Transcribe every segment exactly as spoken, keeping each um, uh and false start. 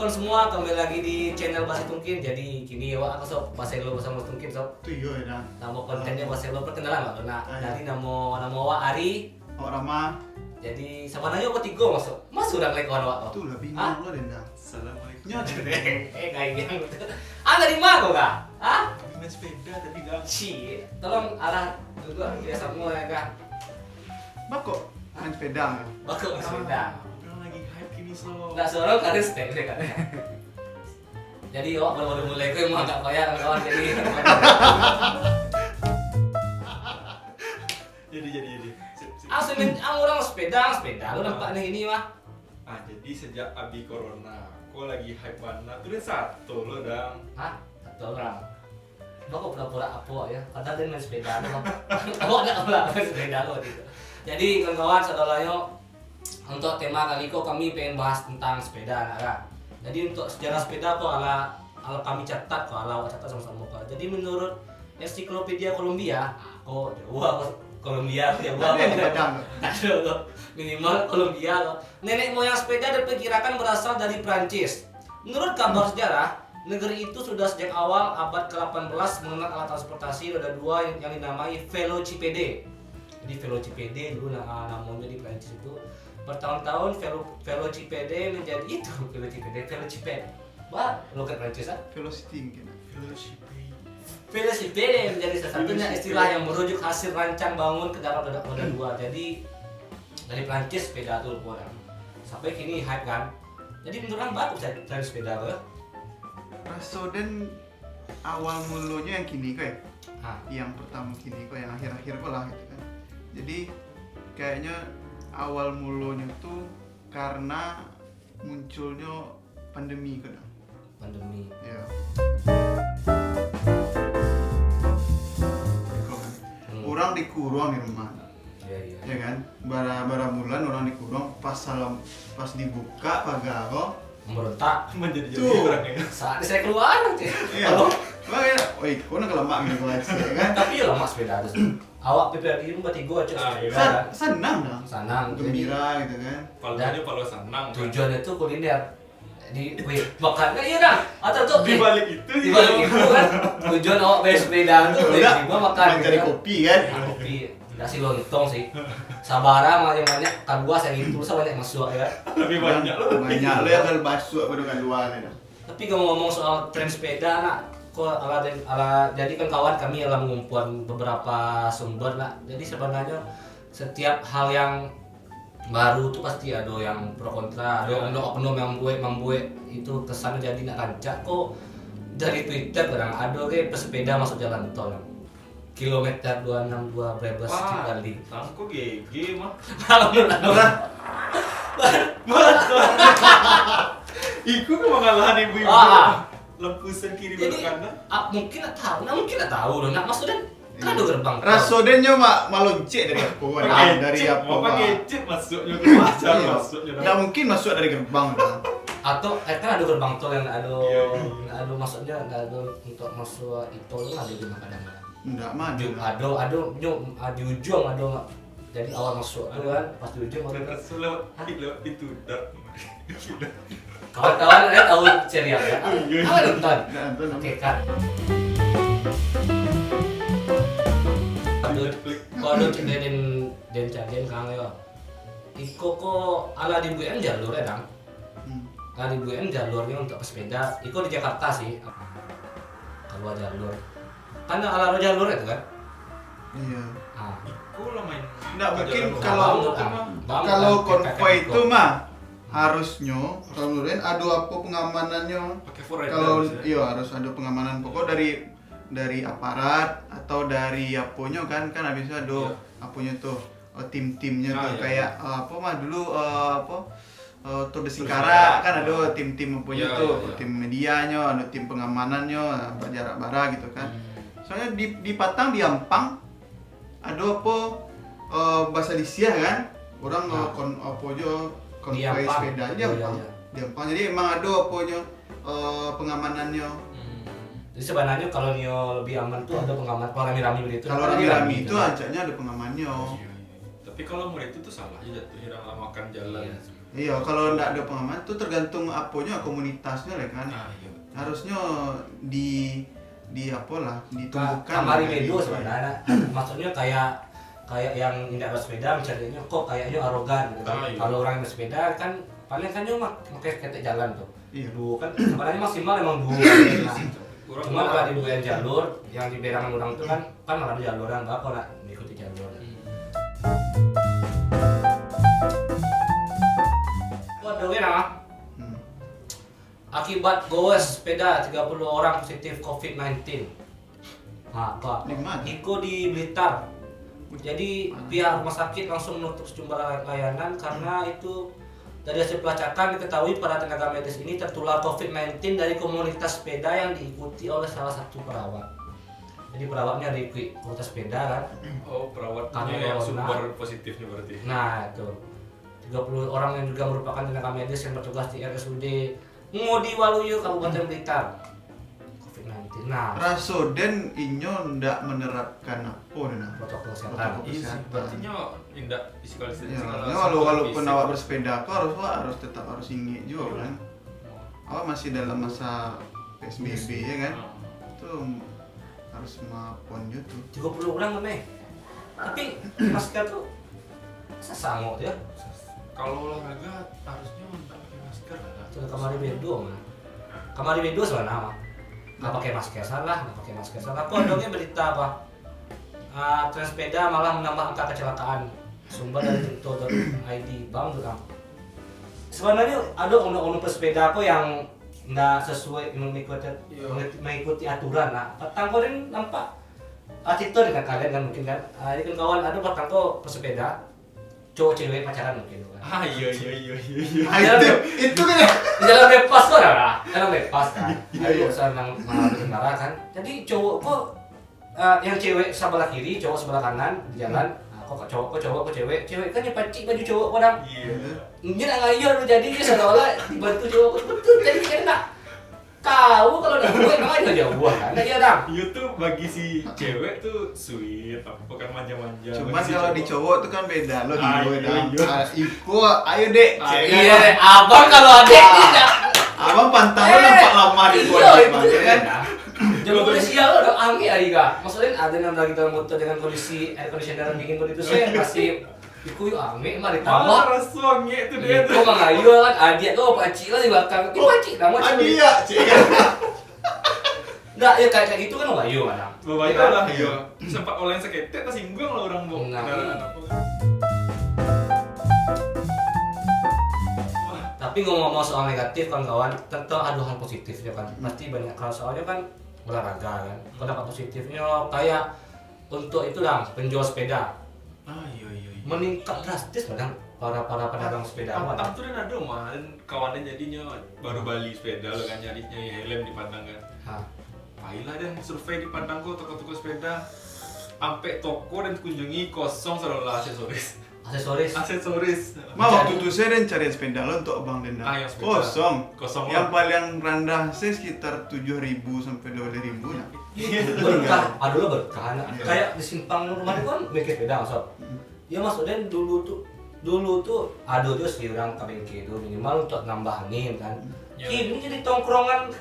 Semua, kembali lagi di channel Basi Tungkin. Jadi kini awak akan sok bahasa Indo, bahasa Tungkin, sok. Tu iyo, ya, dah. Nama kontennya bahasa Indo, perkenalan lah, nah. Ah, ya. Jadi nama, nama awak Ari. Awak Rama. Jadi sabananyo awak tigo masuk. Masuk dah kawan awak tu. Tu lah bingung lo, Dendang. Assalamualaikum. Nyo. Eh, gayang tu. Ah, dari mana kau, kah? Ah? Main sepeda tadi, Dang. Cik, tolong arah dulu, biar semua ya, kah? Bako main sepeda, kah? Bako main sepeda. Ah, orang lagi hype kini, so. Nak suara kali step dia, kah? Jadi, awak baru-baru mulai, kau emang agak payah, kawan, jadi. Jadi, jadi, jadi. Sip, sip. Ah, semen-, ah, orang sepeda, sepeda lo nampak nih ini, mah. Ah, jadi sejak abih corona, ko lagi hype bana tu, den sato lo, Dang. Hah? Sato lo? Bako pura-pura apo ya? Padahal dia main sepeda tu, Bang. Awak nak pura main sepeda tu, gitu. Jadi, kawan-kawan, saudaranyo, untuk tema kali ko kami pengen bahas tentang sepeda, nak, kan? Jadi, untuk sejarah sepeda ko ala, ala kami catat ko, ala awak catat samo-samo ko. Jadi, menurut Ensiklopedia Columbia, ko jauah, Columbia ko jauah. Ada yang di Padang tu? Tak ada tu. Minimal Columbia tu. Nenek moyang sepeda diperkirakan berasal dari Prancis. Menurut kabar sejarah, negeri itu sudah sejak awal abad kedelapan belas mengenal alat transportasi roda dua yang, yang dinamai velocipede. Jadi velocipede dulu na-, namonyo di Prancis itu. Bertahun-tahun velo-, velocipede menjadi itu, velocipede, velocipede. Bah, logat Prancis, ah? Velocity mungkin. Velocipede. Velocipede menjadi salah satunya istilah yang merujuk hasil rancang bangun kendaraan roda, roda dua. Jadi, dari Prancis sepeda tu, orang. Sampai kini hype, kan? Jadi, menurut abang, bagus tren sepeda tu, ya? Raso den awal mulonyo yang kini ko, ya? Ha. Yang pertama kini ko, yang akhir-akhir ko lah, gitu kan. Jadi, kayaknya awal mulonyo tu karena munculnyo pandemi ko, Dang. Pandemi. Ya. Iko kan. Hmm. Urang dikuruang di rumah. Ya, ya. Ya kan? Bara, bara bulan urang dikuruang, pas salam, pas dibuka pagar ko. Memberontak. Menjadi-jadi urang, ya. Saat saya keluar, cik. Iya. Halo? Makanya, oi, kau nak kelamak gitu, ya kan? Tapi ya lemak sepeda tu. Awak P P R I pun batigo, cik, ah, sepeda, iya, kan? Sa-, sanang, Dang. Sanang. Gembira gitu kan. Palonyo palo sanang, kan? Tujuannya tu kuliner. Di, weh, makan kan, iya, Dang? Atau tu, di balik itu, di balik itu kan, tujuan awak bali sepeda tu, weh, cuma makan, mancari kopi, kan? Ah, kopi. Nasi lontong sih. Sabara banyak-banyak, kadua sagitu, sa banyak masuak, ya. Lebih banyak lo. Banyak lo yang kalau masuak pada kadua ni, Dang. Tapi kalau ngomong soal tren sepeda, nak, kok ala, ala, jadi kan kawan kami dalam mengumpulkan beberapa sumber, nak. Jadi sebenarnya setiap hal yang baru tu pasti ado yang pro kontra, ado, ya, oknum-oknum yang mambuek, mambuek itu kesan jadi nak rancak ko dari Twitter kadang ado ge pesepeda masuk jalan tol. Kilometer dua enam dua Brebes Cipali. Wah, tangko gege mah. Alun, alun. Iku ke pengalaman ibu-ibu. Ah. Lampu sen kiri, jadi, belok kanan. Ah, mungkin nak tahu, nah, mungkin nak tahu loh, nak masuk dan kan ado gerbang. Raso den nyo mak maloncek dari apo, kan? Pakai dari chip, apo, mau pakai chip masuknya tu, macam masuknya. Iya. Ndak mungkin masuk dari gerbang tu. Atau, eh, kan ado gerbang tol yang ado, iya, iya, ado masuknya, ado untuk masuk itu tu ado di mana kadang-kadang. Ndak mah, ado, ado, ado, nyo, ah, di ujung ado. Jadi awal masuk tu kan, pas di ujung baru. Terus lewat, hah? Lewat pintu, dak. Kawan-kawan, eh, tahu serial ya? Oh, iya, iya. Apa nonton? Ndak nonton. Oke, kan. Aduh, Netflix. Kok aduh, cek den, den cak den kang yo. Iko ko ala dibuekan jalur ya, Dang? Hmm. Lah dibuekan jalurnyo untuk pesepeda. Iko di Jakarta sih. Kalua jalur. Kan ado jalur itu kan? Iya. Ah. Iko lah main. Ndak mungkin jalur kalau, bangun, ah, bangun, kalau kan, konvoi itu mah harusnyo kalau menurut den ado apo pengamanannyo. Pakai four rider. Kalau, harusnyo. Iya, harus ado pengamanan pokok dari, dari aparat atau dari aponyo kan, kan habis itu ado, iya, aponyo tuh. Oh, tim-timnya tuh, ah, iya, kayak, eh, apa mah dulu, eh, apa, eh, Tour de Tour de Singkarak, Singkarak, kan ada, ah, tim-tim apanya, iya, tuh, iya, iya, tim medianya, ada tim pengamanannya, ah, berjarak bara gitu kan. Hmm. Soalnya di, di Patang, di Ampang, ada apa, eh, bahasa Lisiah kan, orang, eh, ah, kon-, apa aja, di konvoi Ampang. Sepeda di, iya, Ampang. Iya. Di Ampang. Jadi emang ada apanya, eh, pengamanannya. Hmm. Jadi sebenarnya kalau nio lebih aman tuh ada pengaman, kalau rami-rami begitu. Kalau rami-rami itu ancaknya ada pengamannya. Iya, iya. Tapi kalau murid itu tuh salah aja jatuh, orang lah makan jalan. Iya. Iyo, kalau ndak ado pengamanan tu tergantung aponyo, komunitasnyo lah kan. Ah, iyo, betul. Harusnyo di, di apolah, ditumbuhkan. Kamari bedo sebenarnya. Maksudnyo kayak, kayak yang indak bersepeda mencarinya kok kayaknya arogan gitu kan. Ah, iyo. Kalau orang yang bersepeda kan paling kan nyo mak-, makai ketek jalan tu. Iyo. Duo kan sebenarnya maksimal emang duo. Nah, cuma kalau di bagian jalur yang di berangan orang tu kan, kan malah di jalur kan, bako nak mengikuti jalur. Hmm. Waduh, enak. Hmm. Akibat goes sepeda, tiga puluh orang positif covid sembilan belas. Ha, apa? Di mana? Iko di Blitar. Jadi, pihak rumah sakit langsung menutup sejumlah layanan karena itu dari hasil pelacakan diketahui para tenaga medis ini tertular covid sembilan belas dari komunitas sepeda yang diikuti oleh salah satu perawat. Jadi, perawatnya diikuti komunitas sepeda kan. Oh, perawatnya yang sumber positifnya berarti. Nah, itu. Tiga puluh orang yang juga merupakan tenaga medis yang bertugas di R S U D Ngodi Waluyo, Kabupaten Blitar. Covid sembilan belas. Nah, raso den inyo ndak menerapkan apo den, nah, protokol kesehatan. Protokol kesehatan. Iya sih, berarti nyo indak physical distancing. Ya, kalau nyo walau-, walaupun awak bersepeda ko harus, harus tetap harus ingek juo kan. Awak masih dalam masa P S B B ya kan. Itu harus mapon juo tu. Tiga puluh orang kan, eh. Tapi masker tu sasangok tu ya. Kalau olahraga harusnyo ndak pakai masker lah. Tu kamari bedo mah. Kamari bedo salah mah. Ndak pakai masker salah, ndak pakai masker salah. Kok adonyo berita apa? Ah, tren sepeda malah menambah angka kecelakaan. Sumber dari tirto dot I D, bang tu kan. Sebenarnya ada oknum-oknum pesepeda ko yang ndak sesuai mengikuti, mengikuti aturan lah. Patang ko den nampak. Ah, cerita dengan kalian kan mungkin kan. Ah, ini kan kawan ada patang ko pesepeda, cowok cewek pacaran mungkin tu kan. Ah, iya, iya, iya, iya, iya. Ah, itu, itu kan. Di jalan bebas tu ada lah. Jalan bebas kan. Iya, iya. Ayo, usah nang, nang marah kan. Jadi cowok ko, eh, yang cewek sebelah kiri, cowok sebelah kanan di jalan. Nah, kok cowok, kok cowok, kok cewek. Cewek kan dia pacik baju cowok ko dah. Iya. Dia nak ngayal tu jadi dia seolah-olah dibantu cowok ko. Betul, jadi kena. Tahu kalau dah buat, memang aja jauh kan. Nah, iya dah. Iya tu bagi si cewek tu sweet, apa kan manja-manja. Cuman kalau di cowok tu kan beda lo, ah, iya, iya. Ah, iko, ayo dek, ah, cek kan. Iya, abang kalau ada ni dah. Abang pantang lo nampak lama di, iya, itu kan. Jangan boleh sial lo, dah angin hari kah. Maksudnya ada yang lagi dalam motor dengan kondisi air conditioner dingin begitu, saya masih Iko yo angek mah ditambah. Malah raso angek tu dia tu. Iko mangayo kan, adiak ko pacik lah di balakang. Iko pacik lah, macam ni. Adiak, cik. Ndak, yo kayak, kayak gitu kan babayo kan. Babayo lah, yo. Sempat oleng saketek, tasingguang lah urang bawa kendaraan apa kan. Tapi ngomong-ngomong soal negatif, kawan-kawan, tentang ado hal positifnyo kan. Pasti banyak hal, soalnyo kan olahraga kan. Pendapat positifnyo kayak untuk itu lah, penjual sepeda. Ah, iyo, iyo, iyo. Meningkat drastis, Padang, para, para pedagang sepeda. Patang tu kan ado mah, dan kawan den jadinyo baru bali sepeda lo kan, nyari, nyari helm di Padang kan. Ha. Pailah den survei di Padang ko, toko-toko sepeda. Ampek toko den kunjungi kosong, sadolah aksesoris. Aksesoris. Aksesoris. Mah, waktu tu saya den cari sepeda lo untuk abang den. Ah, yang sepeda. Kosong. Kosong lo. Yang paling randah saya sekitar tujuh ribu sampai dua belas ribu lah. Berkah, ado lo berkah, nak. Iya. Kayak di simpang rumah tu kan, bengkel sepeda, masuk. Mm. Ya, maksudnya dulu tu, dulu tu ado jo sih urang ka bengkel tu, minimal untuk nambah angin kan. Iya. Kini jadi tongkrongan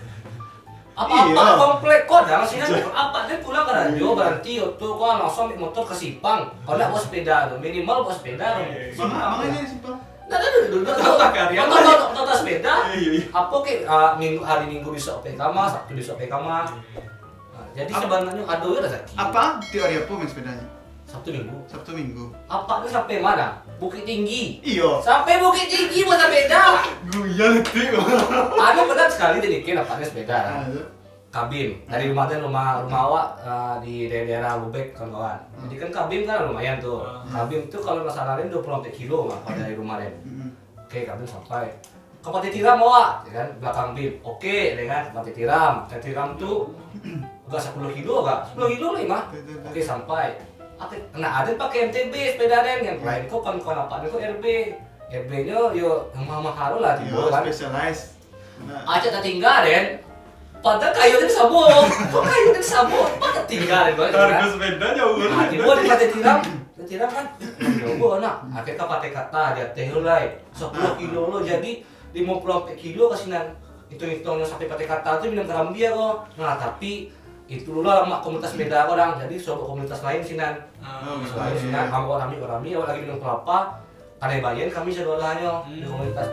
apa-apa. Iya. Komplek ko dah, sini apa dia pulang karajo, baranti oto ko langsung ambil motor ka simpang. Kalau ndak bawa sepeda tu, minimal bawa sepeda tu. Iya, iya. Simpang. Manga, manga di simpang? Ndak ado, ndak ado. Ndak ado, ndak ado sepeda. Iya, iya, iya. Apo ke, ah, minggu, hari Minggu besok pai kama, Sabtu besok pai kama. Iya. Ah, jadi sebenarnya ado jo rezeki. Apa? Tiap hari apo main sepedanya? Sabtu Minggu. Sabtu Minggu. Apak tu sampai mana? Bukittinggi. Iyo. Sampai Bukittinggi bawa sepeda. Guyang tu. Ado pernah sekali tadi kan apak ni sepeda kan. Ah, tu. Kabim. Dari rumah tu, rumah, rumah awak, ah, di daerah-daerah Lubek, kawan-kawan. Hmm. Jadi kan Kabim kan lumayan tu. Hmm. Kabim tu kalau ndak salah den dua puluh ampek kilo mah dari rumah den. Hmm. Oke, Kabim sampai. Ka Pantai Tiram awak, ya kan, belakang bim. Oke, ya kan, Pantai Tiram. Pantai Tiram tu agak sepuluh kilo agak. Sepuluh kilo lah, mah. Oke, sampai. Oke, nah, ada pakai M T B sepeda den, yang lain kok kan, kan apa ni kok R B. R B-nyo yo yang mahal-mahal lah, tibo kan. Specialized. Nah. Acak tatingga den. Padahal kayu den samo. Kok kayu den samo? Kok tatingga den, Bang? Harga sepeda jauh. Nah, tibo di Pantai Tiram. Tidak kan? Jauh nak. Akhirnya pakai kata di ateh tu lai. Sepuluh kilo lo jadi lima puluh ampek kilo ka sinan. Hitung-hitungnyo sampai pakai kata tu minum karambia ko. Nah, tapi itu lah mak komunitas sepeda ko dang. Jadi sobat komunitas lain sinan. Ah. Sobat lain sinan, ambo rami, rami, awak lagi minum kelapa. Kadai bayan kami sadolahnyo di komunitas.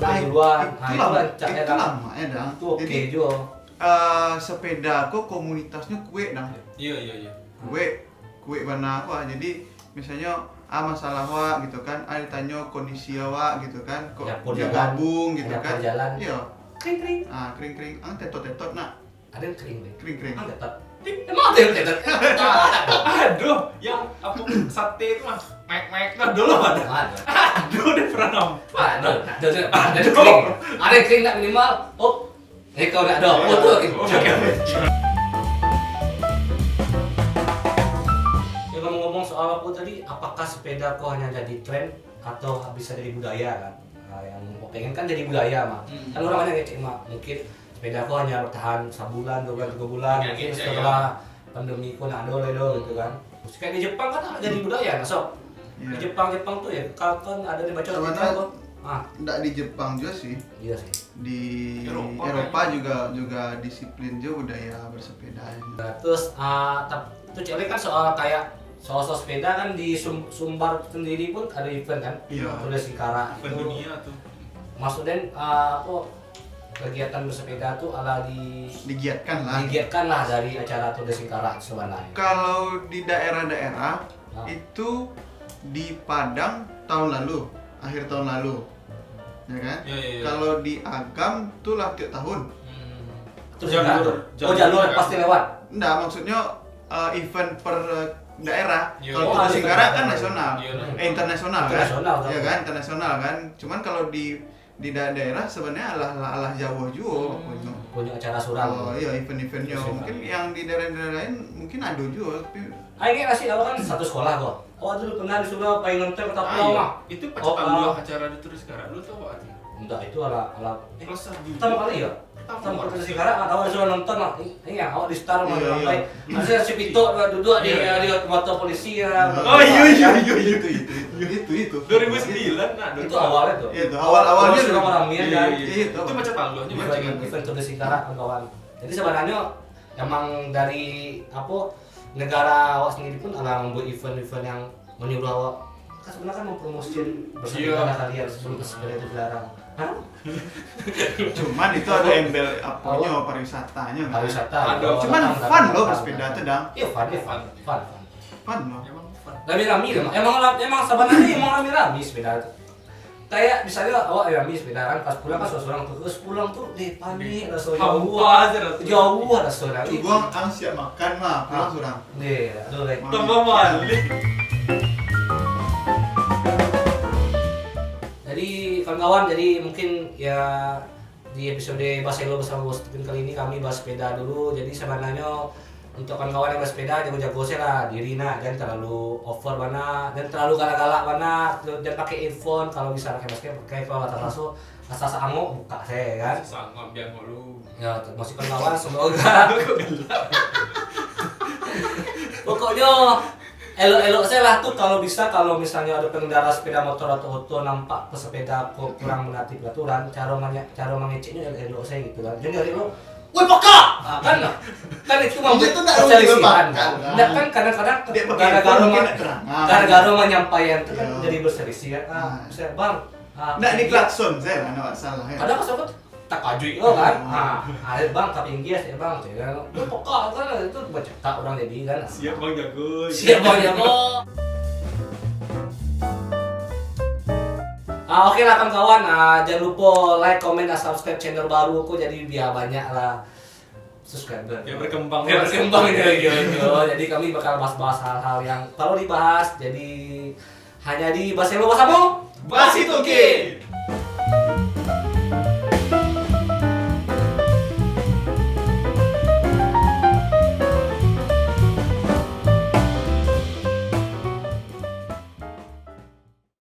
Nah, duluan. Nah, itu lah, itu lah, Mak, ya, dang. Itu oke juo. Eh, sepeda ko komunitasnyo kuek, dang. Iyo, iyo, iyo. Kuek, kuek bana ko, ah. Jadi, misalnyo, ah, masalah awak gitu kan, ah, ditanyo kondisi awak gitu kan, kok gabung gitu kan. Iyo. Kring, kring. Ah, kring, kring. Ah, tetot, tetot nak. Ada yang kering deh. Kering, kering. Ada tak? Emang ada yang tetot? Aduh, yang apa, sate itu mah. Mek, mek, nah, dulu ada. Ada. Aduh, dia pernah nampak. Ada, ada, ada, ada yang kering. Ada yang kering nak minimal. Oh, eh, kau nak ada. Oh, tu, oke. Oke, oke. Ya, ngomong-ngomong soal apa tadi, apakah sepeda ko hanya jadi tren atau bisa jadi budaya kan? Nah, yang pengen kan jadi budaya mah. Kan orang banyak ngecek mah, mungkin sepeda ko hanya bertahan sabulan, dua bulan, tiga bulan, mungkin setelah pandemi ko nak ado lai do gitu kan. Kayak di Jepang kan jadi budaya, nah, so. Di Jepang, Jepang tu ya, kau kan ada di baca berita tu. Ah, ndak di Jepang juga sih. Iya sih. Di Eropa juga, juga disiplin juga budaya bersepeda. Nah, terus, ah, tap-, tu cek kan soal kayak soal-soal sepeda kan di Sum-, Sumbar sendiri pun ada event kan? Iya. Tour de Singkarak. Event itu dunia tu. Maksudnya, ah, apa, kegiatan bersepeda tu ala di-, digiatkan lah. Digiatkan lah dari acara Tour de Singkarak sebenarnya. Kalau di daerah-daerah, ah, itu di Padang tahun lalu, akhir tahun lalu. Ya kan? Ya, ya, ya. Kalau di Agam tu lah tiap tahun. Hmm. Terus jalur, oh, jalur pasti lewat. Enggak, maksudnya, eh, event per daerah. Iya. Kalau Tour de Singkarak kan nasional. Iya, nasional. Eh, internasional kan? Internasional, kan? Cuman kalau di, di da-, daerah sebenarnya alah, alah jauh juga. Hmm. Punya acara surang. Oh, iya, event-eventnya. Mungkin yang di daerah-daerah lain mungkin ada juga, tapi... Ah, ingat nggak sih, awak kan satu sekolah kok. Awak dulu pernah disuruh paling nonton kata pulau mah. Itu pacah taluah acara di Tour de Singkarak dulu tu awak tu. Entah, itu ala, ala, eh, pertama kali ya? Pertama kali Tour de Singkarak, awak disuruh nonton lah. Ingat, awak di Star mah sampai. Ada si Pito duduk di, di motor polisi ya. Oh, iya, iya, iya, iya. Itu, itu, itu, itu. Dua ribu sembilan, nah, itu awalnya tuh. Iya, itu awal-awalnya sudah ramai kan. Iya, iya. Itu pacah taluahnya macam event Tour de Singkarak, kawan-kawan. Jadi sebenarnya emang dari apa, negara awak sendiri pun alah membuat event-event yang menyuruh awak, kan sebenarnya kan mempromosikan bersepeda kalian sebelum bersepeda itu dilarang. Hah? Cuman itu ada embel aponyo, pariwisatanya kan. Pariwisata. Cuman fun loh bersepeda tuh, dang. Iya, fun, iya, fun, fun, fun. Fun loh. Emang fun. Rami-rami lah, emang, emang sebenarnya emang rami-rami sepeda tuh. Kayak misalnya awak ya, mis, beda kan, pas pulang kan surang-surang tuh, terus pulang tuh deh panik rasanya. Hampa aja rasanya. Jauh rasanya. Cubo ang siap makan mah, pulang surang. Deh, aduh, deh. Tambah malik. Jadi kawan-kawan, jadi mungkin ya di episode Baselo bersama Bos Tupin kali ini kami bahas sepeda dulu. Jadi sebenarnya untuk kawan-kawan yang bersepeda, jago-jago se lah diri nak, jangan terlalu over bana, jangan terlalu galak-galak bana, jangan pakai earphone, kalau bisa pakai masker, pakai, kalau asa-asa, asa-asa angok, buka se, kan. Asa angok, ambiak angok lu. Ya, masih kawan-kawan, semoga. Pokoknya, elok-elok se lah tu, kalau bisa, kalau misalnya ada pengendara sepeda motor atau oto nampak pesepeda ko kurang menaati peraturan, cara manya-, cara mangeceknya elok-elok se gitu kan. Jadi, elok, "Woi, paka!" Ah, kan, kan itu membuat perselisihan, kan. Ndak, kan kadang-kadang gara-gara ma-, gara-gara manyampaian tu kan jadi berselisih, kan. Ah, saya, "Bang, ah, ndak diklakson, saya lah, ndak salah, ya." Kadang kesel kan, takajuik lo, kan. Ah, "Ayo, Bang, ka pinggir, saya, Bang," saya kan. "Woi, paka!" Kan, itu bacetak orang jadi, kan. Siap, Bang, jago. Siap, Bang, jago. Ah, oke lah, kawan-kawan. Ah, jangan lupa like, comment, dan subscribe channel baru aku, jadi biar banyak lah subscriber. Ya, berkembang. Ya, berkembang, ya, ya, ya. Jadi kami bakal bahas-bahas hal-hal yang perlu dibahas. Jadi hanya di Baselo Basamo. Basi Tukin.